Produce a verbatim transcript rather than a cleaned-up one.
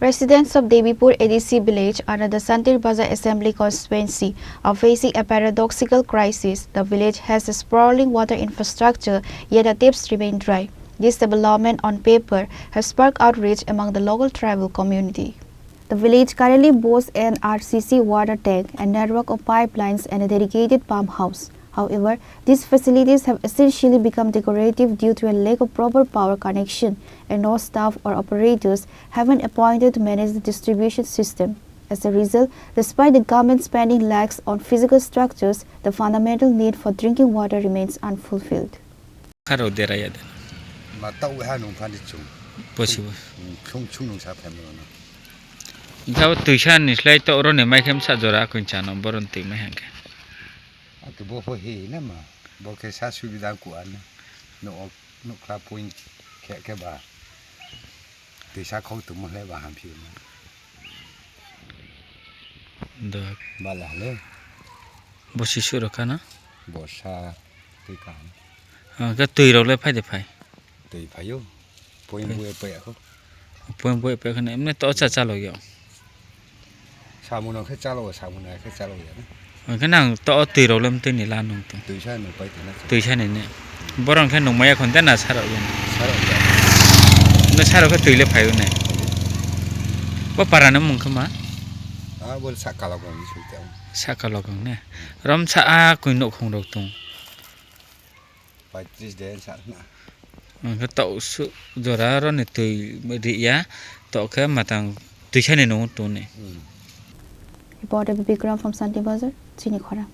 Residents of Debipur A D C village under the Santir Bazar Assembly Constituency are facing a paradoxical crisis. The village has a sprawling water infrastructure, yet the taps remain dry. This development on paper has sparked outrage among the local tribal community. The village currently boasts an R C C water tank, a network of pipelines, and a dedicated pump house. However, these facilities have essentially become decorative due to a lack of proper power connection, and no staff or operators have been appointed to manage the distribution system. As a result, despite the government spending lakhs on physical structures, the fundamental need for drinking water remains unfulfilled. Kharo deraya de. Ma tau ha nung phani chung. Bosi bo. Chung chung nung sa phem no. Jabo tuisa ni slai to oro ni mai khem sa jora kun cha no boron twi mai hangke. Ake bo pho he na ma. Bo khe sa subida ku an. No, no kla point khe khe ba. Tuisa khau tu mo le ba ham phi ma. Da. Bala le. Bosi suro kana. Borsa twi kaham. Ah, ke twi rok le phai de phai. Twi phaio. Poyang Twi. Buya paya kho. Poyang buya paya khane emne to cha chalo yo. Samuno khe chalo, samuno khe chalo ya. Hwnkhe nang to twi rok le mtwi ni la nung to. Twi sa nung pai twi na. Twi sa ni ne. Borok khe nung maya khon de na sarok ya. Sarok ya. Ne sarok khe twi le phaio ne. Bo para no mung khe ma? Ah, bo sa kalok ang sui ta. Sa kalok ang ne. Rom sa a koi nok khong rok tong. Paitris de sa na. Hwnkhe tok su jora oro ni twi ri ya, tok khe matang twi sani nungo tong ni. Hmm. Reporter Bikram from Santi Bazar, Chini Khorang.